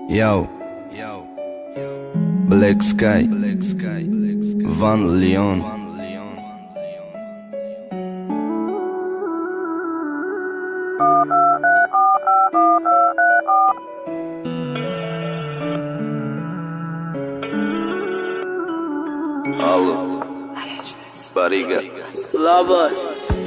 Yo, Black Sky, Van Leon. Алло, Барига. Лабай.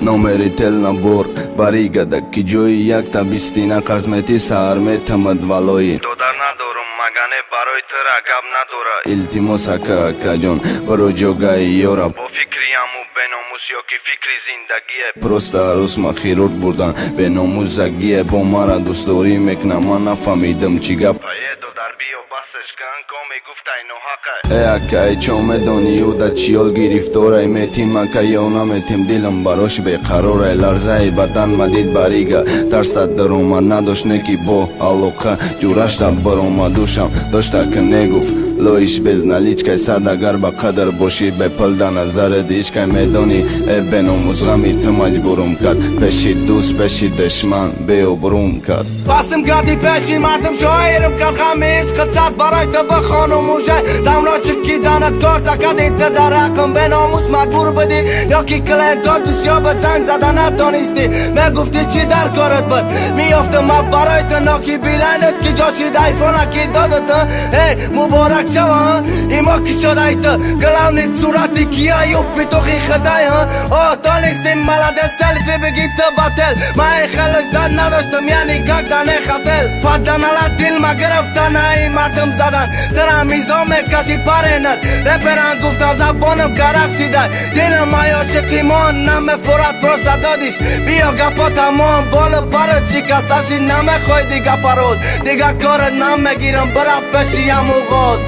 Номери тел набор Барига да ки ҷои якта бистина қарз мети саҳар метамад валои. Додар надорум, магане барои тура гап надора. Илтимос ака, акаҷон, баро ҷогаи ёра. Бо фикри аму беномус ё ки фикри зиндагие. Просто арӯс ма хирург бурдан беномусагие, бо мара дӯстдорӣ мекунам, ман нафаҳмидам чӣ гап. Е додар, биё басш кан, коми гуфтай ноҳақай. Э акай, чо медонӣ ӯ да чиёл гирифторай? Метим ака ё наметим, дилам барош беқарорай. Ларзаи бадан мадид барига, тарста даромад надошт неки бо алоқа ҷурашта баромадушам дошта ки негуфт лоиш без наличкай сад. Агар ба қадр бошӣ бепул да назарат ҳичкай медонӣ. Э беномус, ғами ту маҷбурум кард, пеши дӯст, пеши душман беобрум кард. Бастым гарди пеши мардум, шоирим кард ғами ишқи сад. Барои ту бихонум уже давно чикиданат корта кади ту дар ҳаққим беномус маҷбур будӣ ё ки клиентот бисёр ба занг зада натонистӣ. Мегуфтӣ чӣ дар корат буд, меёфтам ма барои ту ноки билайнат ки ҷошид айфона ки додат. Эй, муборак шава, имо ки шудай ту главный сурати кия юпи тухи хидай. О, толистим, молодец, селфи бигӣ ту бател. Ма ин хелаш дар надоштам, я никогда не хотел. Паданала дилма гирифтан, ай мардум задан тира мизо мекаши паренат. Реперан гуфтан забонам карақ шидай, дилам ай ошиқимон намефурад, просто додиш биё гапо тамом. Болу парат шикасташи, намехоҳӣ дига пароз, дига корат намегирам, бира пеши яму ғоз.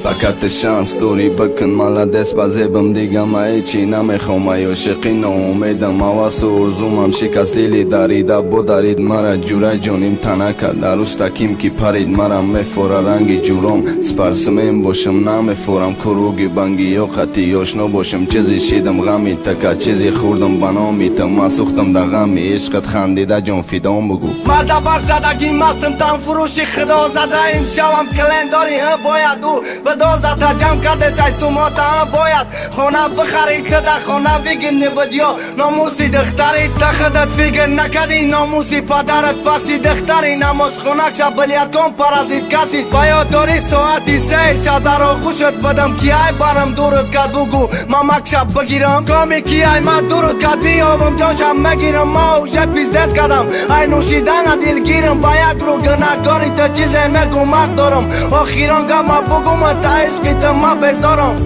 Бакати шанс дорӣ бикун, молодец, ба зебам дига ма ҳечи намехоҳам. Ай ошиқӣ ноумедам, ҳавасу орзумам шикаст, дили дарида бодарид мара. Ҷурай ҷоним тана кард, арӯс таким ки парид мара мефора ранги ҷуром. Спортсмен бошам намефорам, куруги банги ё қати ошно бошам. Чизе шидам ғами така, чизе хӯрдам ба номи ту, ман сӯхтам дар ғами ишқат, хандида ҷон фидон бугӯ. Ма дабар задагӣ мастам, танфурӯши худо задаим шавам. Клиент дорӣ, бояд ӯ бидозата ҷамъ кардесай сумота, бояд хона бихарӣ ту да хона вигини буд ё номуси духтари та худат фикр накардӣ, номуси падарат паси духтари намозхонакша билияткон паразит кашид. Ба ёд дорӣ соати сеи шаб дар оғӯшат будам, ки ай барам дурут кард, бугӯ мамакша бигирам. Коми ки ай ма дурут кард, биёбам ҷоншам мегирам. Ма уже пиздец кардам, ай нӯшидана дилгирам, ба як рӯ гунаҳкори ту чизе мегӯм ҳақ дорам. Охирон гап ма бугӯм, та ишқи ту ма безорам.